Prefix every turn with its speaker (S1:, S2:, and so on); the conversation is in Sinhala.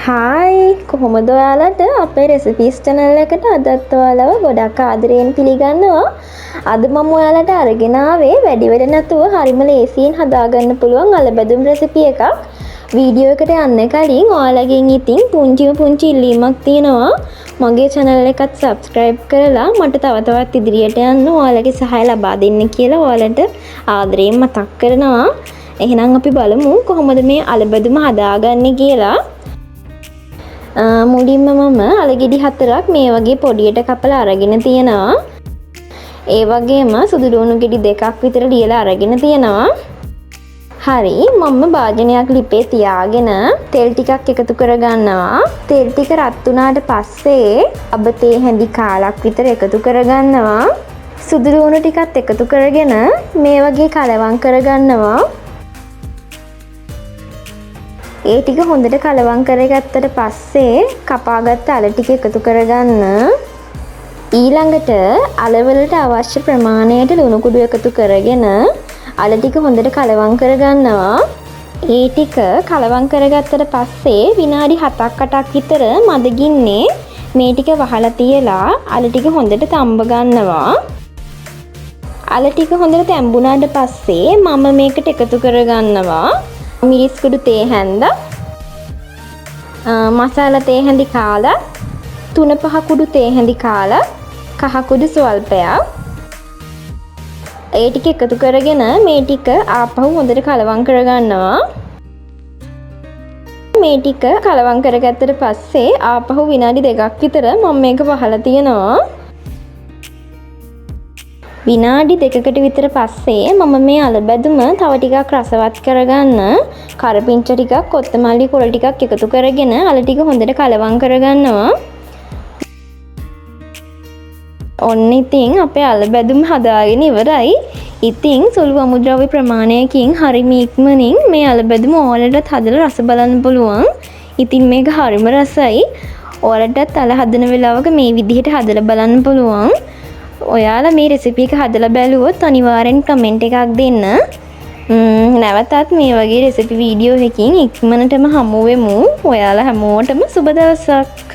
S1: හායි, කොහොමද ඔයාලට? අපේ රෙසිපීස් චැනල් එකට අදත් ඔයාලව ගොඩක් ආදරයෙන් පිළිගන්නවා. අද මම ඔයාලට අරගෙන ආවේ වැඩි වෙල නැතුව හරිම ලේසියෙන් හදාගන්න පුළුවන් අල බැදුම් රෙසිපි එකක්. වීඩියෝ එකට යන්න කලින් ඔයාලගෙන් ඉතින් පුංචිම පුංචි ඉල්ලීමක් තියෙනවා. මගේ චැනල් එකත් සබ්ස්ක්‍රයිබ් කරලා මට තව තවත් ඉදිරියට යන්න ඔයාලගේ සහාය ලබා දෙන්න කියලා ඔයාලට ආදරයෙන් මතක් කරනවා. එහෙනම් අපි බලමු කොහොමද මේ අල බැදුම හදාගන්නේ කියලා. මුලින්ම මම අලගෙඩි 4ක් මේ වගේ පොඩියට කපලා අරගෙන තියෙනවා. ඒ වගේම සුදු ලුණු ගෙඩි 2ක් විතර ලියලා අරගෙන තියෙනවා. හරි, මම භාජනයක් ලිපේ තියාගෙන තෙල් ටිකක් එකතු කරගන්නවා. තෙල් ටික රත් වුණාට පස්සේ අබ තේ හැඳි කාලක් විතර එකතු කරගන්නවා. සුදු ලුණු ටිකත් එකතු කරගෙන මේ වගේ කලවම් කරගන්නවා. ඒ ටික හොඳට කලවම් කරගත්තට පස්සේ කපාගත්ත අල ටික එකතු කරගන්න. ඊළඟට අලවලට අවශ්‍ය ප්‍රමාණයට ලුණු කුඩු එකතු කරගෙන අල ටික හොඳට කලවම් කරගන්නවා. ඒ ටික කලවම් කරගත්තට පස්සේ විනාඩි 7ක් 8ක් විතර මද ගින්නේ මේ ටික වහලා තියලා අල ටික හොඳට තම්බ ගන්නවා. අල ටික හොඳට තැඹුණාට පස්සේ මම මේකට එකතු කරගන්නවා මිරිස් කුඩු තේ හැන්දක්, මසාලා තේ හැඳි කාලක්, 3-5 කුඩු තේ හැඳි කාලක්, කහ කුඩු ස්වල්පයක්. ඒ ටික එකතු කරගෙන මේ ටික ආපහු හොඳට කලවම් කරගන්නවා. මේ ටික කලවම් කරගත්තට පස්සේ ආපහු විනාඩි 2ක් විතර මම මේක වහලා තියෙනවා. විනාඩි 2කට විතර පස්සේ මම මේ අල බැදුම තව ටිකක් රසවත් කරගන්න කරපිංච ටිකක්, කොත්තමල්ලි කොළ ටිකක් එකතු කරගෙන අල ටික හොඳට කලවම් කරගන්නවා. ඔන්න ඉතින් අපේ අල බැදුම හදාගෙන ඉවරයි. ඉතින් සුළු අමුද්‍රව්‍ය ප්‍රමාණයකින් හරිම ඉක්මනින් මේ අල බැදුම ඔයාලටත් හදලා රස බලන්න පුළුවන්. ඉතින් මේක හරිම රසයි. ඔයාලටත් අල හදන වෙලාවක මේ විදිහට හදලා බලන්න පුළුවන්. ඔයාලා මේ රෙසිපි එක හදලා බැලුවොත් අනිවාර්යෙන් කමෙන්ට් එකක් දෙන්න. නැවතත් මේ වගේ රෙසිපි වීඩියෝ එකකින් ඉක්මනටම හමු වෙමු. ඔයාලා හැමෝටම සුබ දවසක්.